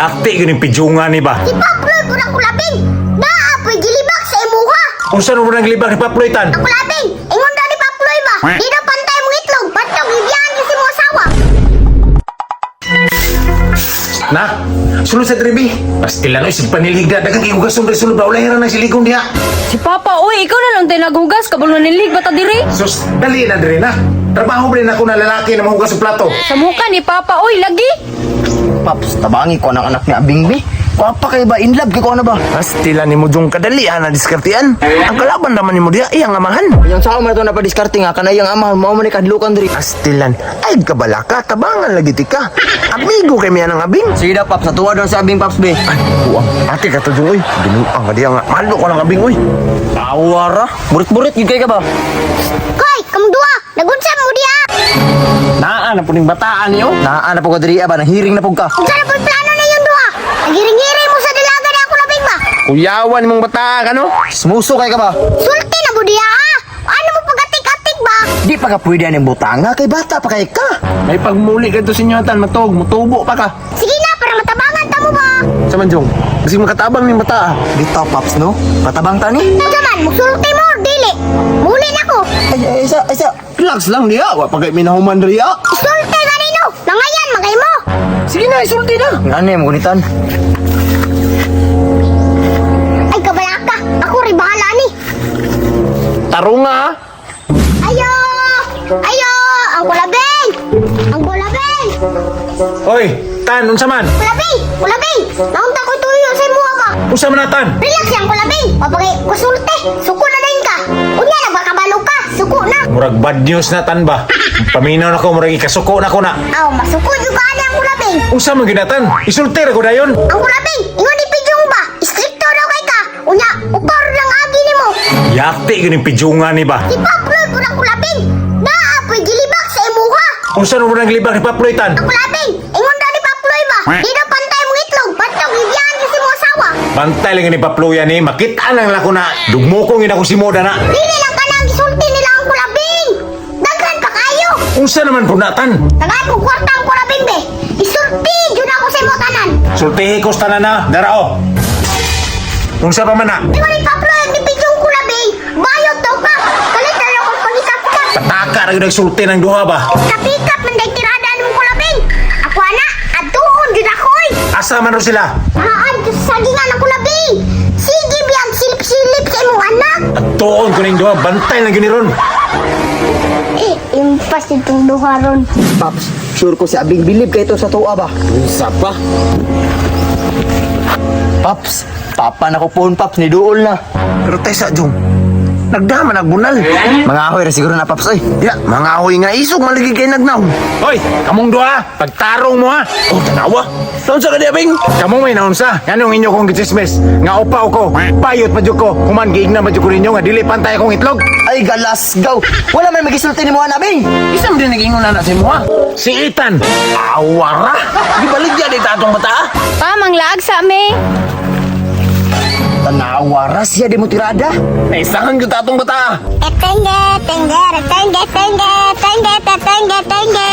Yati gyud ning pidjungan ni ba? Si Paploy po ng kulabing. Naa po'y gilibak sa imuha. Unsa mo nang gilibak ni Paploy, Tan? Ang kulabing, ingon daw ni Paploy ba? Di daw pantay mong itlog, bantog ibiyahan kasi mo asawa. Na, sulod sa tribi. Pastilan oy sig panilhig na daghang gigugason diri sulod ba ulay ra nang siligon diha. Si Papa, uy, ikaw na lang tayo naghugas. Kabalo nilig ba ta diri? Sus, dali na diri na. Trabaho ba rin ako na lalaki na mahugas og plato? Sa muka ni Papa, uy, lagi. Paps, tabangi ko ang anak ni Abing bi. Kwapa kay ba in love kay ko na ba? Pastila ni mo jong kadalian na diskartian. Ang kalaban naman ni mo diha iyang amahan. Yang sao man ito napadiskarte nga kanay ang ama mao man ni kadlukan diri. Pastilan, ay kabalaka, tabangan lagi ti ka. Amigo kay miya ng abing. Sige daw Paps, natuwa daw si Abing Paps be. Ay, buang. Ate ka to jong, oy. Binuang ka diha nga. Malo ko ng abing, oy. Tawara, burit-burit gyud kay ka ba? Koy, kamong duha, nagunsa mo diha. Naa na puning bataan niyo. Naa na po ka diri ba, nanghiring na pug ka. Unsa na po'y plano ninyong duha? Nagiring-hiring mo sa dalaga na ang kulabing ba? Kuyawan mong bataan ka no? Smuso kay ka ba? Sulti na mo diha ah. Ano mo pagatik-atik ba? Di pa ka pwede aning butanga kay bata pa kay ka. May pagmuli ka to sinyotan, matog, mutubo pa ka. Sige na, para matabangan ta mo ba? Sa manjong, kasi makatabang ning bata. Bitaw Paps no, patabang ta ni. Unsa man, musulti mo or dili? Muli na ko. Ay ay isa isa. Relax lang diha, wa pa kay minahuman diha. Sulti ganino, mangayan magay mo. Sige na, isulti na. Ngano mo gunitan? Ay kabalaka, ako rin bahala ni. Tarunga ha. Ayo! Ayo! Ang kulabing! Ang kulabing! Oy, Tan, unsa man? Kulabing! Kulabing! Naunta ko'y tuyo sa imuha ba? Unsa man na, Tan? Relax yang kulabing! Mapagay kusulte! Suko na din ka! Unya na baka ka! Suko na! Murag bad news na tan ba? Paminaw na ko, murag ikasuko na ko na. Aw, masuko yung kaani ang kulabing! Unsa man gyud na, Tan? Isulti ra ko dayon. Ang kulabing! Ingon ni Pijong ba? Stricto daw kay ka! Unya, upaw lang agi nimo! Yati gyud ning pidjungan ni ba? Si Paploy po ng kulabing! Naa po'y gilibak sa imuha! Unsa mo nang gilibak ni Paploy, Tan? Ang kulabing! Ingon daw ni Paploy ba? Di daw pantay mong itlog! Bantog ibiyahan kasi mo asawa! Bantay lang ni Paploy ni, makita lang lang ko na. Dugmukong gid ako si Moda na. Dili lang ka nang gisulti nila ang kulabing! Daghan pa kayo! Unsa naman po na, Tan? Tagaan kong kwarta ang kulabing be! Isulti jud ako sa imo tanan! Sultihi ko sa tanan na, darao. Unsa pa man na? Ingon ni Pablo ni Pijong kulabing! Bayot daw ka! Kalit na lang akong pangikap-kap! Pataka ra gyud nagsulti ng duha ba? Kapikap man day tirada ng kulabing! Ako ana, atuon jud ako oy! Asa man ro sila? Haan sa sagingan ang kulabing! Sige biyang silip-silip sa imong anak! Atuon ko ning duha, bantay lang gyud ni ron. Eh, impas itong duha ron. Paps, sure ko si Abing bilib kay ito sa tuwa ba? Unsa pa? Paps, papa na ko phone Paps ni duol na. Pero tesa jong, nagdama nagbunal. Mga ahoy ra siguro na Paps oy. Ya, mga ahoy nga isog maligi kay nagnaw. Hoy, kamong duha, pagtarong mo ha. Oh, tanawa. Naunsa ka di abing? Kamo may naunsa, nganong inyo kong gitsismis? Nga upaw ko, payot pa jud ko, human giigna pa jud ko ninyo nga dili pantay akong itlog. Ay galasgaw. Wala man magisulti nimo ana Abing. Isa man din nag-ingon na sa imo ha. Si Ethan, Awara. Gibaligya di ta atong bata. Pa, manglaag sa me. Tanawara siya di mo tirada. Naisahan gyud ta atong bata. Tenge, tenge, tenge, tenge, tenge, tenge, tenge.